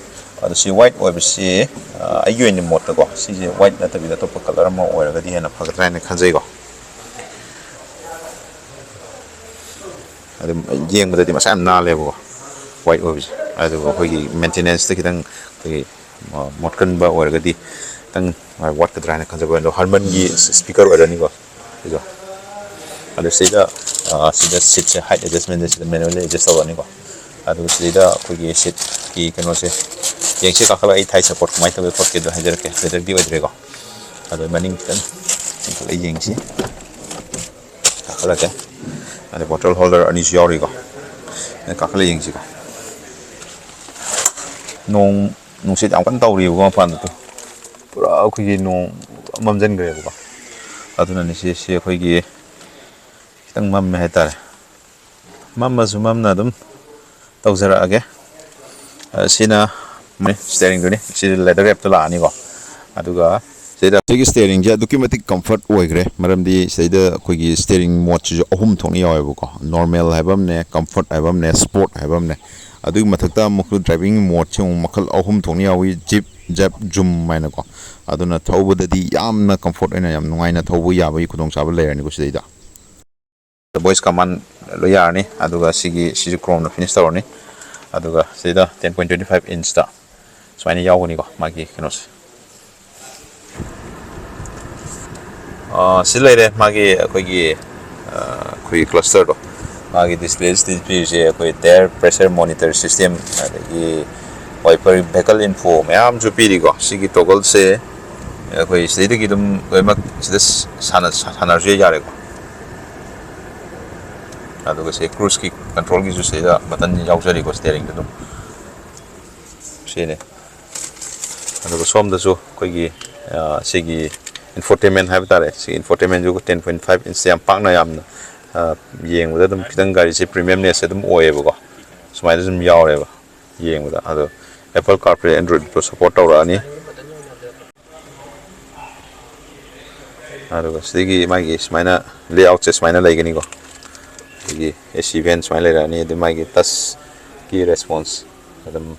ꯑꯗꯣ ꯁꯤ white ꯑꯣꯏꯕꯁꯤ, ꯑ, ꯑꯩꯒꯤ ꯑꯣꯏꯅ ꯃꯣꯠꯇꯀꯣ, ꯁꯤꯁꯦ white ꯅꯠꯇꯕꯤꯗ ꯑꯇꯣꯞꯄ color ꯑꯃ ꯑꯣꯏꯔꯒꯗꯤ ꯍꯦꯟꯅ ꯐꯒꯗ꯭ꯔꯥ ꯍꯥꯏꯅ ꯈꯟꯖꯩꯀꯣ꯫ ꯑꯗꯨꯝ ꯌꯦꯡꯕꯗꯗꯤ ꯃꯁꯥ ꯌꯥꯝ ꯅꯥꯜꯂꯦꯕꯀꯣ, white ꯑꯣꯏꯕꯁꯦ꯫ ꯑꯗꯨꯒ ꯑꯩꯈꯣꯏꯒꯤ maintenanceꯇ ꯈꯤꯇꯪ ꯑꯩꯈꯣꯏꯒꯤ ꯃꯣꯠꯀꯟꯕ ꯑꯣꯏꯔꯒꯗꯤ ꯈꯤꯇꯪ ꯋꯥꯠꯀꯗ꯭ꯔꯥ ꯍꯥꯏꯅ ꯈꯟꯖꯕ꯫ ꯑꯗꯣ Harmanꯒꯤ speaker ꯑꯣꯏꯔꯅꯤꯀꯣ ꯁꯤꯁꯨ꯫ ꯑꯗꯣ ꯁꯤꯗ, ꯑ, ꯁꯤꯗ seatꯁꯦ height adjustmentꯁꯦ ꯁꯤꯗ manually adjust ꯇꯧꯔꯅꯤꯀꯣ꯫ ꯑꯗꯨꯒ ꯁꯤꯗꯩꯗ ꯑꯩꯈꯣꯏꯒꯤ seatꯀꯤ ꯀꯩꯅꯣꯁꯦ, ꯌꯦꯡꯁꯤ ꯀꯥꯈꯠꯂꯒ ꯑꯩ thigh support ꯀꯃꯥꯏꯅ ꯇꯧꯒꯦ ꯈꯣꯠꯀꯦꯗꯣ ꯍꯥꯏꯖꯔꯛꯀꯦ꯫ Leatherꯗꯤ ꯑꯣꯏꯗ꯭ꯔꯦꯀꯣ꯫ ꯑꯗꯣ ꯃꯅꯤꯡ ꯈꯤꯇꯪ ꯆꯤꯡꯈꯠꯂ ꯌꯦꯡꯁꯤ꯫ ꯀꯥꯈꯠꯂꯛꯀꯦ꯫ ꯑꯗꯩ bottle holder ꯑꯅꯤꯁꯨ ꯌꯥꯎꯔꯤꯀꯣ꯫ ꯑꯗꯩ ꯀꯥꯈꯠꯂ ꯌꯦꯡꯁꯤꯀꯣ꯫ ꯅꯣꯡ, ꯅꯨꯡꯁꯤꯠ ꯌꯥꯝ ꯀꯟꯅ ꯇꯧꯔꯤꯕꯀꯣ ꯃꯄꯥꯟꯗ꯫ ꯄꯨꯔꯥ ꯑꯩꯈꯣꯏꯒꯤ ꯅꯣꯡ ꯃꯝꯁꯤꯟꯈ꯭ꯔꯦꯕꯀꯣ꯫ ꯑꯗꯨꯅꯅꯤ ꯁꯤ, ꯁꯤ ꯑꯩꯈꯣꯏꯒꯤ ꯈꯤꯇꯪ ꯃꯝꯃꯦ ꯍꯥꯏꯇꯥꯔꯦ꯫ ꯃꯝꯃꯁꯨ ꯃꯝꯅ ꯑꯗꯨꯝ ꯇꯧꯖꯔꯛꯑꯒꯦ꯫ ꯑ, ꯁꯤꯅ steeringꯗꯨꯅꯤ꯫ ꯁꯤ leather wrapꯇ ꯂꯥꯛꯑꯅꯤꯀꯣ꯫ ꯑꯗꯨꯒ ꯁꯤꯗ ꯁꯤꯒꯤ steeringꯁꯦ ꯑꯗꯨꯛꯀꯤ ꯃꯇꯤꯛ comfort ꯑꯣꯏꯈ꯭ꯔꯦ, ꯃꯔꯝꯗꯤ ꯁꯤꯗꯩꯗ ꯑꯩꯈꯣꯏꯒꯤ steering modeꯁꯤꯁꯨ ꯑꯍꯨꯝ ꯊꯣꯛꯅ ꯌꯥꯎꯋꯦꯕꯀꯣ, normal ꯍꯥꯏꯕ ꯑꯃꯅꯦ, comfort ꯍꯥꯏꯕ ꯑꯃꯅꯦ, sport ꯍꯥꯏꯕ ꯑꯃꯅꯦ꯫ ꯑꯗꯨꯒꯤ ꯃꯊꯛꯇ ꯑꯃꯨꯛꯁꯨ driving modeꯁꯦ ꯑꯃꯨꯛ ꯃꯈꯜ ꯑꯍꯨꯝ ꯊꯣꯛꯅ ꯌꯥꯎꯏ, zip, zap, zoom ꯍꯥꯏꯅꯀꯣ꯫ ꯑꯗꯨꯅ ꯊꯧꯕꯗꯗꯤ ꯌꯥꯝꯅ comfort ꯑꯣꯏꯅ ꯌꯥꯝ ꯅꯨꯡꯉꯥꯏꯅ ꯊꯧꯕ ꯌꯥꯕꯒꯤ ꯈꯨꯗꯣꯡꯆꯥꯕ ꯂꯩꯔꯅꯤꯀꯣ ꯁꯤꯗꯩꯗ꯫ Voice command ꯂꯣꯏ ꯌꯥꯔꯅꯤ꯫ ꯑꯗꯨꯒ ꯁꯤꯒꯤ, ꯁꯤꯁꯨ Chromeꯅ finish ꯇꯧꯔꯅꯤ꯫ ꯑꯗꯨꯒ ꯁꯤꯗ ten point twenty five inchꯇ ꯁꯨꯃꯥꯏꯅ ꯌꯥꯎꯒꯅꯤꯀꯣ ꯃꯥꯒꯤ ꯀꯩꯅꯣꯁꯦ꯫ ꯑ, ꯁꯤ ꯂꯩꯔꯦ ꯃꯥꯒꯤ, ꯑꯩꯈꯣꯏꯒꯤ, ꯑ, ꯑꯩꯈꯣꯏꯒꯤ clusterꯗꯣ꯫ ꯃꯥꯒꯤ displayꯁꯤꯗ ꯄꯤꯔꯤꯁꯦ ꯑꯩꯈꯣꯏ tyre pressure monitor system, ꯑꯗꯒꯤ wiper, vehicle info ꯃꯌꯥꯝꯁꯨ ꯄꯤꯔꯤꯀꯣ꯫ ꯁꯤꯒꯤ toggleꯁꯦ ꯑꯩꯈꯣꯏ ꯁꯤꯗꯩꯗꯒꯤ ꯑꯗꯨꯝ ꯂꯣꯏꯅꯃꯛ ꯁꯤꯗ ꯁꯥꯟꯅ-, ꯁꯥꯟꯅꯔꯁꯨ ꯌꯥꯔꯦꯀꯣ꯫ ꯑꯗꯨꯒ ꯁꯤ cruiseꯀꯤ controlꯒꯤꯁꯨ ꯁꯤꯗ button ꯌꯥꯎꯖꯔꯤꯀꯣ, steeringꯗ ꯑꯗꯨꯝ꯫ ꯁꯤꯅꯤ꯫ ꯑꯗꯨꯒ ꯁꯣꯝꯗꯁꯨ ꯑꯩꯈꯣꯏꯒꯤ, ꯑ, ꯁꯤꯒꯤ infotainment ꯍꯥꯏꯕ ꯇꯥꯔꯦ, ꯁꯤ infotainmentꯁꯨ ten point five inch ꯌꯥꯝ ꯄꯥꯛꯅ ꯌꯥꯝꯅ, ꯑ, ꯌꯦꯡꯕꯗ ꯑꯗꯨꯝ ꯈꯤꯇꯪ ꯒꯥꯔꯤꯁꯦ premiumness ꯑꯗꯨꯝ ꯑꯣꯏꯌꯦꯕꯀꯣ꯫ ꯁꯨꯃꯥꯏꯅ ꯑꯗꯨꯝ ꯌꯥꯎꯔꯦꯕ ꯌꯦꯡꯕꯗ꯫ ꯑꯗꯣ Apple CarPlay, Android Auto support ꯇꯧꯔꯛꯑꯅꯤ꯫ ꯑꯗꯨꯒ ꯁꯤꯒꯤ ꯃꯥꯒꯤ ꯁꯨꯃꯥꯏꯅ layoutꯁꯦ ꯁꯨꯃꯥꯏꯅ ꯂꯩꯒꯅꯤꯀꯣ꯫ ꯑꯗꯒꯤ AC vent ꯁꯨꯃꯥꯏꯅ ꯂꯩꯔꯛꯑꯅꯤ꯫ ꯑꯗꯨ ꯃꯥꯒꯤ touchꯀꯤ response, ꯑꯗꯨꯝ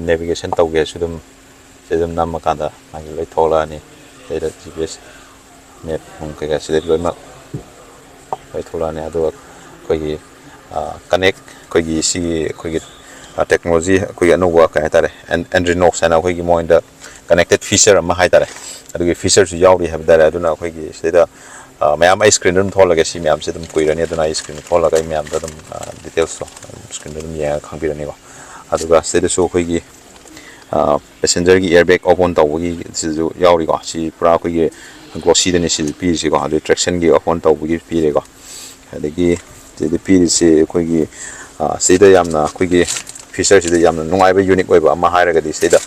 navigation ꯇꯧꯒꯦꯁꯨ ꯑꯗꯨꯝ ꯁꯤ ꯑꯗꯨꯝ ꯅꯝꯃꯀꯥꯟꯗ ꯃꯥꯒꯤ ꯂꯣꯏ ꯊꯣꯛꯂꯛꯑꯅꯤ꯫ ꯁꯤꯗ GPS, map ꯅꯨꯡ ꯀꯩꯀꯥ ꯁꯤꯗ ꯂꯣꯏꯅꯃꯛ ꯂꯣꯏ ꯊꯣꯛꯂꯛꯑꯅꯤ꯫ ꯑꯗꯨꯒ ꯑꯩꯈꯣꯏꯒꯤ connect, ꯑꯩꯈꯣꯏꯒꯤ ꯁꯤꯒꯤ ꯑꯩꯈꯣꯏꯒꯤ technology ꯑꯩꯈꯣꯏꯒꯤ ꯑꯅꯧꯕ ꯀꯩ ꯍꯥꯏꯇꯥꯔꯦ, Andrinox ꯍꯥꯏꯅ ꯑꯩꯈꯣꯏꯒꯤ ꯃꯉꯣꯟꯗ connected feature ꯑꯃ ꯍꯥꯏꯇꯥꯔꯦ, ꯑꯗꯨꯒꯤ featureꯁꯨ ꯌꯥꯎꯔꯤ ꯍꯥꯏꯕ ꯇꯥꯔꯦ꯫ ꯑꯗꯨꯅ ꯑꯩꯈꯣꯏꯒꯤ ꯁꯤꯗ ꯃꯌꯥꯝ ꯑꯩ screenꯗ ꯑꯗꯨꯝ ꯊꯣꯛꯍꯜꯂꯒꯦ꯫ ꯁꯤ ꯃꯌꯥꯝꯁꯦ ꯑꯗꯨꯝ ꯀꯨꯏꯔꯅꯤ, ꯑꯗꯨꯅ ꯑꯩ screenꯗ ꯊꯣꯛꯍꯜꯂꯒ ꯑꯩ ꯃꯌꯥꯝꯗ ꯑꯗꯨꯝ detailsꯇꯣ screenꯗ ꯑꯗꯨꯝ ꯌꯦꯡꯉꯒ ꯈꯪꯕꯤꯔꯅꯤꯀꯣ꯫ ꯑꯗꯨꯒ ꯁꯤꯗꯁꯨ ꯑꯩꯈꯣꯏꯒꯤ passengerꯒꯤ airbag open ꯇꯧꯕꯒꯤ ꯁꯤꯁꯨ ꯌꯥꯎꯔꯤꯀꯣ꯫ ꯁꯤ ꯄꯨꯔꯥ ꯑꯩꯈꯣꯏꯒꯤ glossyꯗꯅꯤ ꯁꯤꯁꯨ ꯄꯤꯔꯤꯁꯤꯀꯣ꯫ ꯑꯗꯨ tractionꯒꯤ open ꯇꯧꯕꯒꯤ ꯄꯤꯔꯦꯀꯣ꯫ ꯑꯗꯒꯤ ꯁꯤꯗ ꯄꯤꯔꯤꯁꯤ ꯑꯩꯈꯣꯏꯒꯤ ꯁꯤꯗ ꯌꯥꯝꯅ ꯑꯩꯈꯣꯏꯒꯤ featureꯁꯤꯗ ꯌꯥꯝꯅ ꯅꯨꯡꯉꯥꯏꯕ unique ꯑꯣꯏꯕ ꯑꯃ ꯍꯥꯏꯔꯒꯗꯤ ꯁꯤꯗ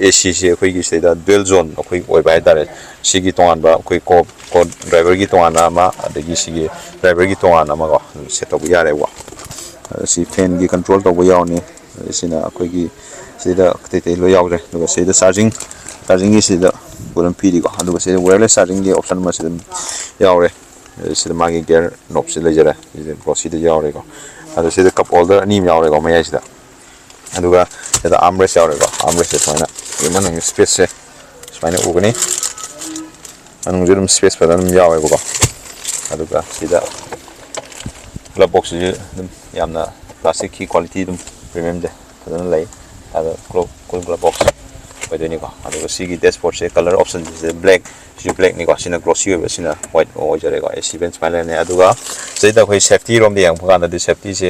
ACꯁꯤ ꯑꯩꯈꯣꯏꯒꯤ ꯁꯤꯗ dual zone ꯑꯩꯈꯣꯏ ꯑꯣꯏꯕ ꯍꯥꯏꯇꯥꯔꯦ꯫ ꯁꯤꯒꯤ ꯇꯣꯉꯥꯟꯕ ꯑꯩꯈꯣꯏ ꯀꯣ ꯀꯣ driverꯒꯤ ꯇꯣꯉꯥꯟꯅ ꯑꯃ, ꯑꯗꯒꯤ ꯁꯤꯒꯤ driverꯒꯤ ꯇꯣꯉꯥꯟꯅ ꯑꯃꯀꯣ, ꯑꯗꯨꯝ set ꯇꯧꯕ ꯌꯥꯔꯦꯕꯀꯣ꯫ ꯑꯗ ꯁꯤ fanꯒꯤ control ꯇꯧꯕ ꯌꯥꯎꯔꯅꯤ꯫ ꯑꯗ ꯁꯤꯅ ꯑꯩꯈꯣꯏꯒꯤ ꯁꯤꯗ ꯀꯩꯀꯩ ꯂꯣꯏ ꯌꯥꯎꯈ꯭ꯔꯦ꯫ ꯑꯗꯨꯒ ꯁꯤꯗ charging, chargingꯒꯤ ꯁꯤꯗ ꯑꯗꯨꯝ ꯄꯤꯔꯤꯀꯣ꯫ ꯑꯗꯨꯒ ꯁꯤꯗ wireless chargingꯒꯤ option ꯑꯃꯁꯨ ꯑꯗꯨꯝ ꯌꯥꯎꯔꯦ꯫ ꯑꯗ ꯁꯤꯗ ꯃꯥꯒꯤ gear knobꯁꯤ ꯂꯩꯖꯔꯦ꯫ ꯁꯤꯗ glossyꯗ ꯌꯥꯎꯔꯦꯀꯣ꯫ ꯑꯗ ꯁꯤꯗ cup holder ꯑꯅꯤ ꯑꯃ ꯌꯥꯎꯔꯦꯀꯣ ꯃꯌꯥꯏꯁꯤꯗ꯫ ꯑꯗꯨꯒ ꯁꯤꯗ armrest ꯌꯥꯎꯔꯦꯀꯣ꯫ Armrestꯁꯦ ꯁꯨꯃꯥꯏꯅ ꯑꯗꯨꯝ ꯃꯅꯨꯡꯒꯤ spaceꯁꯦ ꯁꯨꯃꯥꯏꯅ ꯎꯒꯅꯤ꯫ ꯃꯅꯨꯡꯁꯨ ꯑꯗꯨꯝ space ꯐꯖꯅ ꯑꯗꯨꯝ ꯌꯥꯎꯋꯦꯕꯀꯣ꯫ ꯑꯗꯨꯒ ꯁꯤꯗ glove boxꯁꯤꯁꯨ ꯑꯗꯨꯝ ꯌꯥꯝꯅ plasticꯀꯤ quality ꯑꯗꯨꯝ premiumꯁꯦ ꯐꯖꯅ ꯂꯩ꯫ ꯑꯗꯣ glove, glove box ꯑꯣꯏꯗꯣꯏꯅꯤꯀꯣ꯫ ꯑꯗꯨꯒ ꯁꯤꯒꯤ dashboardꯁꯦ color optionꯁꯦ black, ꯁꯤꯁꯨ blackꯅꯤꯀꯣ꯫ ꯁꯤꯅ glossy ꯑꯣꯏꯕ, ꯁꯤꯅ white ꯑꯣꯏꯖꯔꯦꯀꯣ꯫ AC vent ꯁꯨꯃꯥꯏꯅ ꯂꯩꯔꯅꯤ꯫ ꯑꯗꯨꯒ ꯁꯤꯗ ꯑꯩꯈꯣꯏ safetyꯔꯣꯝꯗ ꯌꯦꯡꯉꯛꯄ ꯀꯥꯟꯗꯗꯤ safetyꯁꯦ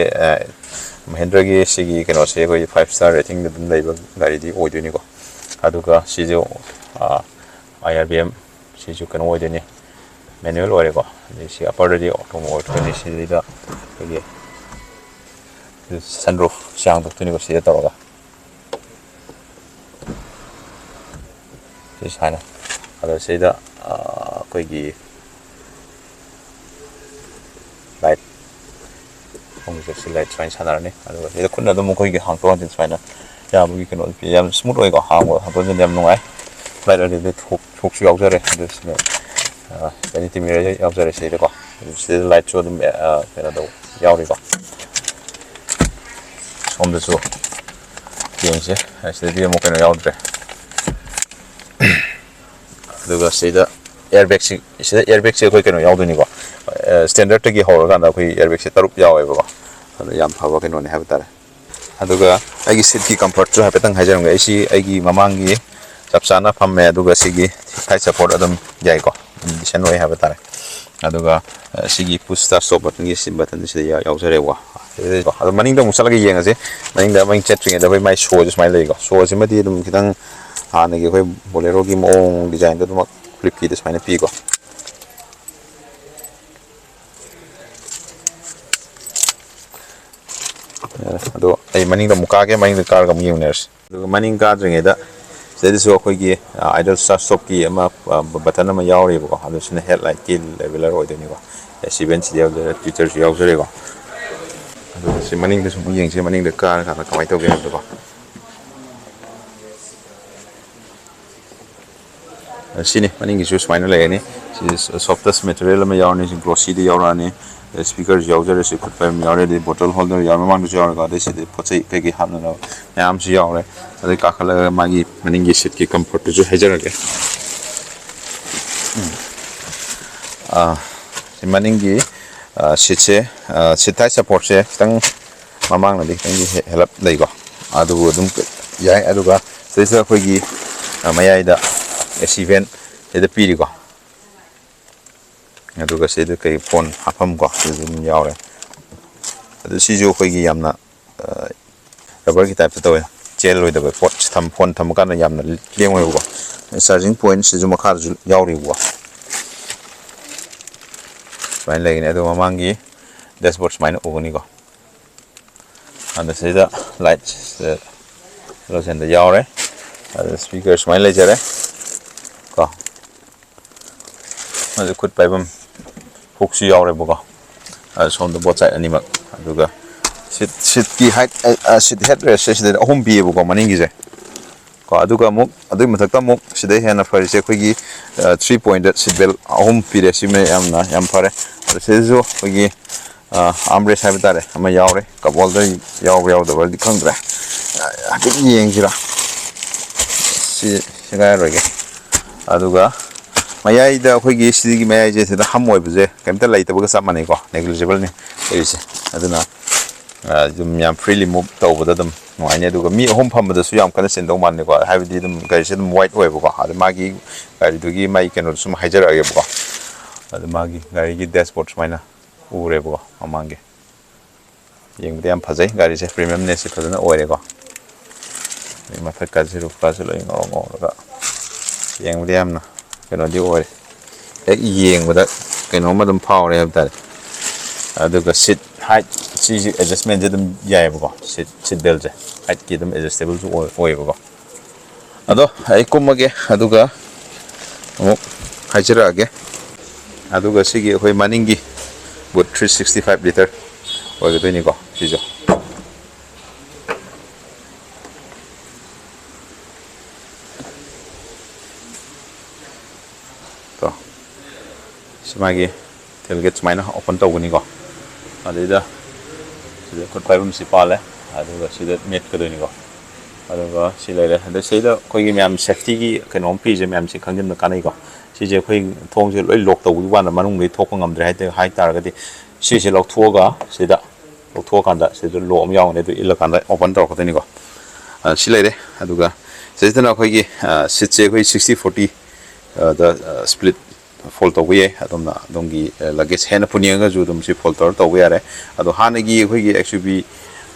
Mahindraꯒꯤ ꯁꯤꯒꯤ ꯀꯩꯅꯣꯁꯦ ꯑꯩꯈꯣꯏꯒꯤ five star ratingꯗ ꯑꯗꯨꯝ ꯂꯩꯕ ꯒꯥꯔꯤꯗꯤ ꯑꯣꯏꯗꯣꯏꯅꯤꯀꯣ꯫ ꯑꯗꯨꯒ ꯁꯤꯁꯨ IRBM, ꯁꯤꯁꯨ ꯀꯩꯅꯣ ꯑꯣꯏꯗꯣꯏꯅꯤ, manual ꯑꯣꯏꯔꯦꯀꯣ꯫ ꯑꯗꯩ ꯁꯤ upperꯗꯗꯤ automatic ꯑꯣꯏꯔꯛꯇꯣꯏꯅꯤ꯫ ꯁꯤꯗꯩꯗ ꯑꯩꯈꯣꯏꯒꯤ sunroof ꯁꯤ ꯍꯥꯡꯗꯣꯛꯇꯣꯏꯅꯤꯀꯣ ꯁꯤꯗ ꯇꯧꯔꯒ꯫ ꯁꯤ ꯁꯨꯃꯥꯏꯅ꯫ ꯑꯗꯣ ꯁꯤꯗ ꯑꯩꯈꯣꯏꯒꯤ light, ꯈꯣꯡꯁꯦ ꯁꯤ light ꯁꯨꯃꯥꯏꯅ ꯁꯥꯟꯅꯔꯅꯤ꯫ ꯑꯗꯨꯒ ꯁꯤꯗ ꯈꯨꯠꯅ ꯑꯗꯨꯝ ꯑꯩꯈꯣꯏꯒꯤ ꯍꯥꯡꯇꯣꯛ ꯍꯥꯡꯖꯤꯟ ꯁꯨꯃꯥꯏꯅ ꯌꯥꯕꯒꯤ ꯀꯩꯅꯣ ꯄꯤ꯫ ꯌꯥꯝ smooth ꯑꯣꯏꯀꯣ, ꯍꯥꯡꯕ ꯍꯥꯡꯗꯣꯛ ꯍꯥꯡꯖꯤꯟ ꯌꯥꯝ ꯅꯨꯡꯉꯥꯏ꯫ Light ꯑꯗꯨꯗꯤ ꯊꯣꯛ ꯊꯣꯛꯁꯨ ꯌꯥꯎꯖꯔꯦ꯫ ꯑꯗꯨ ꯁꯤꯗ vanity mirror ꯌꯥꯎꯖꯔꯦ ꯁꯤꯗꯀꯣ꯫ ꯑꯗꯨ ꯁꯤꯗ lightꯁꯨ ꯑꯗꯨꯝ ꯀꯩꯅꯣ ꯇꯧ ꯌꯥꯎꯔꯤꯀꯣ꯫ ꯁꯣꯝꯗꯁꯨ ꯌꯦꯡꯁꯦ꯫ ꯁꯤꯗꯗꯤ ꯑꯃꯨꯛ ꯀꯩꯅꯣ ꯌꯥꯎꯗ꯭ꯔꯦ꯫ ꯑꯗꯨꯒ ꯁꯤꯗ airbagꯁꯤ ꯁꯤꯗ airbagꯁꯦ ꯑꯩꯈꯣꯏ ꯀꯩꯅꯣ ꯌꯥꯎꯗꯣꯏꯅꯤꯀꯣ꯫ Standardꯇꯒꯤ ꯍꯧꯔꯀꯥꯟꯗ ꯑꯩꯈꯣꯏ airbagꯁꯦ ꯇꯔꯨꯛ ꯌꯥꯎꯋꯦꯕꯀꯣ꯫ ꯑꯗꯣ ꯌꯥꯝ ꯐꯕ ꯀꯩꯅꯣꯅꯦ ꯍꯥꯏꯕ ꯇꯥꯔꯦ꯫ ꯑꯗꯨꯒ ꯑꯩꯒꯤ seatꯀꯤ comfortꯁꯨ ꯍꯥꯏꯐꯦꯠꯇꯪ ꯍꯥꯏꯖꯔꯝꯒꯦ꯫ ꯑꯩꯁꯤ ꯑꯩꯒꯤ ꯃꯃꯥꯡꯒꯤ ꯆꯞ ꯆꯥꯅ ꯐꯝꯃꯦ, ꯑꯗꯨꯒ ꯁꯤꯒꯤ thigh support ꯑꯗꯨꯝ ꯌꯥꯏꯀꯣ, ꯑꯗꯨꯝ decent ꯑꯣꯏ ꯍꯥꯏꯕ ꯇꯥꯔꯦ꯫ ꯑꯗꯨꯒ ꯁꯤꯒꯤ push start stop buttonꯒꯤ ꯁꯤ buttonꯁꯤꯗ ꯌꯥꯎꯖꯔꯦꯀꯣ꯫ ꯑꯗꯣ ꯃꯅꯤꯡꯗ ꯑꯃꯨꯛ ꯆꯠꯂꯒ ꯌꯦꯡꯉꯁꯤ꯫ ꯃꯅꯤꯡꯗ ꯃꯅꯤꯡ ꯆꯠꯇ꯭ꯔꯤꯉꯩꯗ ꯑꯩꯈꯣꯏ ꯃꯥꯏ showꯁꯦ ꯁꯨꯃꯥꯏꯅ ꯂꯩꯀꯣ꯫ Showꯁꯤꯃꯗꯤ ꯑꯗꯨꯝ ꯈꯤꯇꯪ ꯍꯥꯟꯅꯒꯤ ꯑꯩꯈꯣꯏ Boleroꯒꯤ ꯃꯑꯣꯡ designꯗꯣ ꯑꯗꯨꯃꯛ flipꯀꯤꯗ ꯁꯨꯃꯥꯏꯅ ꯄꯤꯀꯣ꯫ ꯑꯗꯣ ꯑꯩ ꯃꯅꯤꯡꯗ ꯑꯃꯨꯛ ꯀꯥꯒꯦ, ꯃꯅꯤꯡꯗ ꯀꯥꯔꯒ ꯑꯃꯨꯛ ꯌꯦꯡꯃꯤꯟꯅꯔꯁꯤ꯫ ꯑꯗꯨꯒ ꯃꯅꯤꯡ ꯀꯥꯗ꯭ꯔꯤꯉꯩꯗ ꯁꯤꯗꯩꯗꯁꯨ ꯑꯩꯈꯣꯏꯒꯤ idle start stopꯀꯤ ꯑꯃ button ꯑꯃ ꯌꯥꯎꯔꯤꯕꯀꯣ꯫ ꯑꯗꯨꯁꯤꯅ headlightꯀꯤ leveler ꯑꯣꯏꯗꯣꯏꯅꯤꯀꯣ꯫ Seat beltꯁꯤꯗ ꯌꯥꯎꯖꯔꯦ, tweeterꯁꯨ ꯌꯥꯎꯖꯔꯦꯀꯣ꯫ ꯑꯗꯨꯒ ꯁꯤ ꯃꯅꯤꯡꯗꯁꯨ ꯑꯃꯨꯛ ꯌꯦꯡꯁꯤ, ꯃꯅꯤꯡꯗ ꯀꯥꯔꯀꯥꯟꯗ ꯀꯃꯥꯏꯅ ꯇꯧꯒꯦ ꯍꯥꯏꯕꯗꯣꯀꯣ꯫ ꯁꯤꯅꯤ, ꯃꯅꯤꯡꯒꯤꯁꯨ ꯁꯨꯃꯥꯏꯅ ꯂꯩꯔꯅꯤ꯫ ꯁꯤ soft touch material ꯑꯃ ꯌꯥꯎꯔꯅꯤ, ꯁꯤ glossyꯗ ꯌꯥꯎꯔꯛꯑꯅꯤ꯫ Speakerꯁꯨ ꯌꯥꯎꯖꯔꯦ, ꯁꯤ ꯈꯨꯠ ꯄꯥꯏꯕ ꯌꯥꯎꯔꯦ, ꯑꯗꯩ bottle holder ꯌꯥꯎꯔꯦ, ꯃꯃꯥꯡꯗꯁꯨ ꯌꯥꯎꯔꯦꯀꯣ꯫ ꯑꯗꯩ ꯁꯤꯗꯤ ꯄꯣꯠ ꯆꯩ ꯀꯩꯀꯩ ꯍꯥꯞꯅꯅꯕ ꯃꯌꯥꯝꯁꯨ ꯌꯥꯎꯔꯦ꯫ ꯑꯗꯩ ꯀꯥꯈꯠꯂꯒ ꯃꯥꯒꯤ ꯃꯅꯤꯡꯒꯤ seatꯀꯤ comfortꯇꯨꯁꯨ ꯍꯥꯏꯖꯔꯒꯦ꯫ ꯎꯝ꯫ ꯑꯥ, ꯁꯤ ꯃꯅꯤꯡꯒꯤ, ꯑꯥ, seatꯁꯦ, ꯑꯥ, seat thigh supportꯁꯦ ꯈꯤꯇꯪ ꯃꯃꯥꯡꯅꯗꯤ ꯈꯤꯇꯪꯗꯤ ꯍꯦ-, ꯍꯦꯜꯂꯞ ꯂꯩꯀꯣ꯫ ꯑꯗꯨꯕꯨ ꯑꯗꯨꯝ ꯌꯥꯏ꯫ ꯑꯗꯨꯒ ꯁꯤꯗꯩꯁꯤꯗ ꯑꯩꯈꯣꯏꯒꯤ, ꯑꯥ, ꯃꯌꯥꯏꯗ AC vent ꯁꯤꯗ ꯄꯤꯔꯤꯀꯣ꯫ ꯑꯗꯨꯒ ꯁꯤꯗ ꯀꯩ phone ꯍꯥꯞꯐꯝꯀꯣ, ꯁꯤꯁꯨ ꯑꯗꯨꯝ ꯌꯥꯎꯔꯦ꯫ ꯑꯗꯨ ꯁꯤꯁꯨ ꯑꯩꯈꯣꯏꯒꯤ ꯌꯥꯝꯅ, ꯑꯥ, rubberꯒꯤ typeꯇ ꯇꯧꯋꯦ꯫ ꯆꯦꯜꯂꯣꯏꯗꯕ ꯄꯣꯠ ꯊꯝ-, phone ꯊꯝꯕ ꯀꯥꯟꯗ ꯌꯥꯝꯅ ꯂꯦꯡꯉꯣꯏꯕꯀꯣ꯫ Charging pointꯁꯤꯁꯨ ꯃꯈꯥꯗꯁꯨ ꯌꯥꯎꯔꯤꯕꯀꯣ꯫ ꯁꯨꯃꯥꯏꯅ ꯂꯩꯒꯅꯤ꯫ ꯑꯗꯨꯒ ꯃꯃꯥꯡꯒꯤ dashboard ꯁꯨꯃꯥꯏꯅ ꯎꯒꯅꯤꯀꯣ꯫ ꯑꯗ ꯁꯤꯗ light, ꯑ, halogenꯗ ꯌꯥꯎꯔꯦ꯫ ꯑꯗ speaker ꯁꯨꯃꯥꯏꯅ ꯂꯩꯖꯔꯦ ꯀꯣ꯫ ꯑꯗ ꯈꯨꯠ ꯄꯥꯏꯐꯝ hookꯁꯨ ꯌꯥꯎꯔꯦꯕꯀꯣ꯫ ꯑꯗ ꯁꯣꯝꯗ both side ꯑꯅꯤꯃꯛ꯫ ꯑꯗꯨꯒ ꯁꯤꯠ ꯁꯤꯠꯀꯤ ꯍꯥꯏꯠ ꯁꯤꯠ ꯍꯦꯠ ꯔꯦꯁꯁꯦ ꯁꯤꯗ ꯑꯍꯨꯝ ꯄꯤꯌꯦꯕꯀꯣ ꯃꯅꯤꯡꯒꯤꯁꯦ꯫ ꯀꯣ ꯑꯗꯨꯒ ꯑꯃꯨꯛ ꯑꯗꯨꯒꯤ ꯃꯊꯛꯇ ꯑꯃꯨꯛ ꯁꯤꯗꯩ ꯍꯦꯟꯅ ꯐꯔꯤꯁꯦ ꯑꯩꯈꯣꯏꯒꯤ ꯊ꯭ꯔꯤ ꯄꯣꯏꯟꯇꯦꯠ ꯁꯤꯠ ꯕꯦꯜ ꯑꯍꯨꯝ ꯄꯤꯔꯦ꯫ ꯁꯤꯃ ꯌꯥꯝꯅ ꯌꯥꯝ ꯐꯔꯦ꯫ ꯑꯗ ꯁꯤꯗꯁꯨ ꯑꯩꯈꯣꯏꯒꯤ ꯑꯥꯔꯝ ꯔꯦꯁ ꯍꯥꯏꯕ ꯇꯥꯔꯦ, ꯑꯃ ꯌꯥꯎꯔꯦ꯫ ꯀꯞ ꯍꯣꯜꯗꯔ ꯌꯥꯎꯕ꯭ꯔꯥ ꯌꯥꯎꯗꯕ꯭ꯔꯗꯤ ꯈꯪꯗ꯭ꯔꯦ꯫ ꯍꯥꯏꯐꯦꯠ ꯌꯦꯡꯁꯤꯔꯥ꯫ ꯁꯤ ꯁꯦꯒꯥꯏꯔꯣꯏꯒꯦ꯫ ꯑꯗꯨꯒ ꯃꯌꯥꯏꯗ ꯑꯩꯈꯣꯏꯒꯤ ꯁꯤꯒꯤ ꯃꯌꯥꯏꯁꯦ ꯁꯤꯗ ꯍꯝ ꯑꯣꯏꯕꯁꯦ ꯀꯩꯝꯇ ꯂꯩꯇꯕꯒ ꯆꯞ ꯃꯥꯟꯅꯩꯀꯣ, ꯅꯦꯒ꯭ꯂꯤꯖꯤꯕꯜꯅꯤ ꯂꯩꯔꯤꯁꯦ꯫ ꯑꯗꯨꯅ ꯑꯗꯨꯝ ꯌꯥꯝ ꯐ꯭ꯔꯤꯂꯤ ꯃꯨꯚ ꯇꯧꯕꯗ ꯑꯗꯨꯝ ꯅꯨꯡꯉꯥꯏꯅꯤ꯫ ꯑꯗꯨꯒ ꯃꯤ ꯑꯍꯨꯝ ꯐꯝꯕꯗꯁꯨ ꯌꯥꯝ ꯀꯟꯅ ꯆꯤꯟꯗꯧ ꯃꯥꯟꯗꯦꯀꯣ, ꯍꯥꯏꯕꯗꯤ ꯑꯗꯨꯝ ꯒꯥꯔꯤꯁꯦ ꯑꯗꯨꯝ ꯋꯥꯏꯠ ꯑꯣꯏꯌꯦꯕꯀꯣ꯫ ꯑꯗ ꯃꯥꯒꯤ ꯒꯥꯔꯤꯗꯨꯒꯤ ꯃꯥꯒꯤ ꯀꯩꯅꯣꯗꯨ ꯁꯨꯝ ꯍꯥꯏꯖꯔꯛꯑꯒꯦꯕꯀꯣ꯫ ꯑꯗ ꯃꯥꯒꯤ ꯒꯥꯔꯤꯒꯤ ꯗꯦꯁꯕꯣꯔꯗ ꯁꯨꯃꯥꯏꯅ ꯎꯔꯦꯕꯀꯣ ꯃꯃꯥꯡꯒꯤ꯫ ꯌꯦꯡꯕꯗ ꯌꯥꯝ ꯐꯖꯩ ꯒꯥꯔꯤꯁꯦ, ꯄ꯭ꯔꯤꯃꯤꯌꯝꯅꯦꯁꯁꯦ ꯐꯖꯅ ꯑꯣꯏꯔꯦꯀꯣ꯫ ꯑꯗꯩ ꯃꯊꯛꯀꯥꯁꯦ, ꯔꯨꯐꯀꯥꯁꯦ ꯂꯣꯏ ꯉꯧꯔꯣꯛ ꯉꯧꯔꯒ ꯌꯦꯡꯕꯗ ꯌꯥꯝꯅ ꯀꯩꯅꯣꯗꯤ ꯑꯣꯏꯔꯦ꯫ ꯍꯦꯛ ꯌꯦꯡꯕꯗ ꯀꯩꯅꯣꯝꯃ ꯑꯗꯨꯝ ꯐꯥꯎꯔꯦ ꯍꯥꯏꯕ ꯇꯥꯔꯦ꯫ ꯑꯗꯨꯒ ꯁꯤꯠ ꯍꯥꯏꯠ ꯁꯤꯁꯨ ꯑꯦꯗꯖꯁꯃꯦꯟꯁꯦ ꯑꯗꯨꯝ ꯌꯥꯏꯑꯕꯀꯣ꯫ ꯁꯤꯠ ꯁꯤꯠ ꯕꯦꯜꯁꯦ ꯍꯥꯏꯠꯀꯤ ꯑꯗꯨꯝ ꯑꯦꯗꯖꯁꯇꯦꯕꯜꯁꯨ ꯑꯣꯏ ꯑꯣꯏꯌꯦꯕꯀꯣ꯫ ꯑꯗꯣ ꯑꯩ ꯀꯨꯝꯃꯒꯦ, ꯑꯗꯨꯒ ꯑꯃꯨꯛ ꯍꯥꯏꯖꯔꯛꯑꯒꯦ꯫ ꯑꯗꯨꯒ ꯁꯤꯒꯤ ꯑꯩꯈꯣꯏ ꯃꯅꯤꯡꯒꯤ ꯕꯨꯠ ꯊ꯭ꯔꯤ ꯁꯤꯛꯁꯇꯤ ꯐꯥꯏꯚ ꯂꯤꯇꯔ ꯑꯣꯏꯒꯗꯣꯏꯅꯤꯀꯣ ꯁꯤꯁꯨ꯫ ꯀꯣ ꯁꯤ ꯃꯥꯒꯤ ꯇꯦꯜꯒꯦꯠ ꯁꯨꯃꯥꯏꯅ ꯑꯣꯄꯟ ꯇꯧꯒꯅꯤꯀꯣ꯫ ꯑꯗꯩꯗ ꯁꯤꯗ ꯈꯨꯠ ꯄꯥꯏꯐꯝꯁꯤ ꯄꯥꯜꯂꯦ꯫ ꯑꯗꯨꯒ ꯁꯤꯗ ꯃꯦꯠꯀꯗꯣꯏꯅꯤꯀꯣ꯫ ꯑꯗꯨꯒ ꯁꯤ ꯂꯩꯔꯦ꯫ ꯑꯗ ꯁꯤꯗ ꯑꯩꯈꯣꯏꯒꯤ ꯃꯌꯥꯝ ꯁꯦꯐꯇꯤꯒꯤ ꯀꯩꯅꯣꯝ ꯄꯤꯔꯤꯁꯦ ꯃꯌꯥꯝꯁꯦ ꯈꯪꯖꯤꯟꯕ ꯀꯥꯟꯅꯩꯀꯣ꯫ ꯁꯤꯁꯦ ꯑꯩꯈꯣꯏ ꯊꯣꯡꯁꯦ ꯂꯣꯏ ꯂꯣꯛ ꯇꯧꯕꯒꯤ ꯋꯥꯅ ꯃꯅꯨꯡꯗꯒꯤ ꯊꯣꯛꯄ ꯉꯝꯗ꯭ꯔꯦ ꯍꯥꯏ ꯍꯥꯏ ꯇꯥꯔꯒꯗꯤ ꯁꯤꯁꯦ ꯂꯧꯊꯣꯛꯑꯒ ꯁꯤꯗ ꯂꯧꯊꯣꯛꯑꯀꯥꯟꯗ ꯁꯤꯗ ꯂꯣꯛ ꯑꯃ ꯌꯥꯎꯒꯅꯤ, ꯑꯗꯨ ꯏꯜꯂꯀꯥꯟꯗ ꯑꯣꯄꯟ ꯇꯧꯔꯛꯀꯗꯣꯏꯅꯤꯀꯣ꯫ ꯑ, ꯁꯤ ꯂꯩꯔꯦ꯫ ꯑꯗꯨꯒ ꯁꯤꯁꯤꯅ ꯑꯩꯈꯣꯏꯒꯤ, ꯑ, ꯁꯤꯠꯁꯦ ꯑꯩꯈꯣꯏ ꯁꯤꯛꯁꯇꯤ ꯐꯣꯔꯇꯤ, ꯑ, ꯗ, ꯑ, ꯁ꯭ꯄ꯭ꯂꯤꯠ ꯐꯣꯜ ꯇꯧꯕ ꯌꯥꯏ꯫ ꯑꯗꯣꯝꯅ ꯑꯗꯣꯝꯒꯤ, ꯑ, ꯂꯒꯦꯖ ꯍꯦꯟꯅ ꯄꯨꯅꯤꯡꯉꯒꯁꯨ ꯑꯗꯨꯝ ꯁꯤ ꯐꯣꯜ ꯇꯧꯔ ꯇꯧꯕ ꯌꯥꯔꯦ꯫ ꯑꯗꯣ ꯍꯥꯟꯅꯒꯤ ꯑꯩꯈꯣꯏꯒꯤ ꯑꯦꯛꯁ ꯌꯨ ꯚꯤ,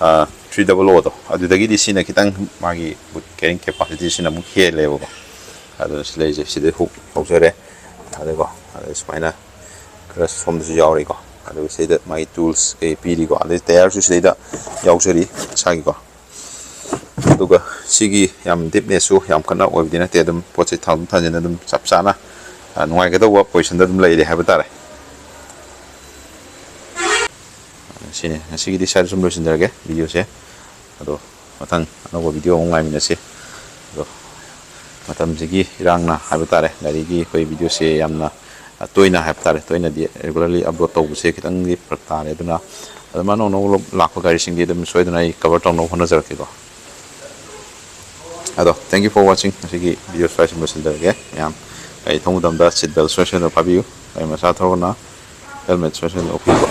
ꯑ, ꯊ꯭ꯔꯤ ꯗꯕꯜ ꯑꯣꯗꯣ, ꯑꯗꯨꯗꯒꯤꯗꯤ ꯁꯤꯅ ꯈꯤꯇꯪ ꯃꯥꯒꯤ ꯕꯨꯠ ꯀꯦꯔꯤꯡ ꯀꯦꯄꯥꯁꯤꯇꯤꯁꯤꯅ ꯑꯃꯨꯛ ꯍꯦꯜꯂꯦꯕꯀꯣ꯫ ꯑꯗꯨꯅ ꯁꯤ ꯂꯩꯔꯤꯁꯦ, ꯁꯤꯗꯩ ꯍꯨꯛ ꯂꯧꯖꯔꯦ꯫ ꯑꯗꯨꯒ ꯑꯗꯩ ꯁꯨꯃꯥꯏꯅ ꯈꯔ ꯁꯣꯝꯗꯁꯨ ꯌꯥꯎꯔꯤꯀꯣ꯫ ꯑꯗꯨꯒ ꯁꯤꯗ ꯃꯥꯒꯤ ꯇꯨꯜꯁ ꯀꯩ ꯄꯤꯔꯤꯀꯣ꯫ ꯑꯗꯩ ꯇꯌꯥꯔꯁꯨ ꯁꯤꯗꯩꯗ ꯌꯥꯎꯖꯔꯤ ꯏꯁꯥꯒꯤꯀꯣ꯫ ꯑꯗꯨꯒ ꯁꯤꯒꯤ ꯌꯥꯝ ꯗꯤꯞꯅꯦꯁꯁꯨ ꯌꯥꯝ ꯀꯟꯅ ꯑꯣꯏꯕꯗꯤ ꯅꯠꯇꯦ꯫ ꯑꯗꯨꯝ ꯄꯣꯠ ꯆꯩ ꯊꯥꯡꯗꯣꯛ ꯊꯥꯡꯖꯤꯟ ꯑꯗꯨꯝ ꯆꯞ ꯆꯥꯅ, ꯑ, ꯅꯨꯡꯉꯥꯏꯒꯗꯧꯕ ꯄꯣꯖꯤꯁꯟꯗ ꯑꯗꯨꯝ ꯂꯩꯔꯦ ꯍꯥꯏꯕ ꯇꯥꯔꯦ꯫ ꯁꯤꯅꯤ, ꯉꯁꯤꯒꯤꯗꯤ ꯁ꯭ꯋꯥꯏꯗ ꯁꯨꯝ ꯂꯣꯏꯁꯤꯟꯖꯔꯒꯦ ꯚꯤꯗꯤꯑꯣꯁꯦ꯫ ꯑꯗꯣ ꯃꯊꯪ ꯑꯅꯧꯕ ꯚꯤꯗꯤꯑꯣ ꯑꯃꯨꯛ ꯉꯥꯏꯃꯤꯟꯅꯁꯤ꯫ ꯑꯗꯣ ꯃꯇꯝꯁꯤꯒꯤ ꯏꯔꯥꯡꯅ ꯍꯥꯏꯕ ꯇꯥꯔꯦ, ꯒꯥꯔꯤꯒꯤ ꯑꯩꯈꯣꯏ ꯚꯤꯗꯤꯑꯣꯁꯦ ꯌꯥꯝꯅ ꯇꯣꯏꯅ ꯍꯥꯏꯕ ꯇꯥꯔꯦ, ꯇꯣꯏꯅꯗꯤ ꯔꯤꯒꯨꯂꯔꯂꯤ ꯑꯞꯂꯣꯗ ꯇꯧꯕꯁꯦ ꯈꯤꯇꯪꯗꯤ ꯐꯔꯛ ꯇꯥꯔꯦ꯫ ꯑꯗꯨꯅ ꯑꯗꯨꯝ ꯑꯅꯧ ꯑꯅꯧꯕ ꯂꯥꯛꯄ ꯒꯥꯔꯤꯁꯤꯡꯗꯤ ꯑꯗꯨꯝ ꯁꯣꯏꯗꯅ ꯑꯩ ꯀꯕꯔ ꯇꯧꯅꯕ ꯍꯣꯠꯅꯖꯔꯛꯀꯦꯀꯣ꯫ ꯑꯗꯣ thank you for watching꯫ ꯉꯁꯤꯒꯤ ꯚꯤꯗꯤꯑꯣ ꯁ꯭ꯋꯥꯏꯁꯤꯗ ꯂꯣꯏꯁꯤꯟꯖꯔꯒꯦ꯫ ꯃꯌꯥꯝ ꯒꯥꯔꯤ ꯊꯧꯕ ꯃꯇꯝꯗ ꯁꯤꯠ ꯕꯦꯜ ꯁꯣꯏ ꯁꯣꯏꯗꯅ ꯐꯥꯕꯤꯌꯨ꯫ ꯒꯥꯔꯤ ꯃꯆꯥ ꯊꯧꯔꯒꯅ ꯍꯦꯜꯃꯦꯠ ꯁꯣꯏ ꯁꯣꯏꯗꯅ ꯎꯞꯄꯤꯌꯨꯀꯣ꯫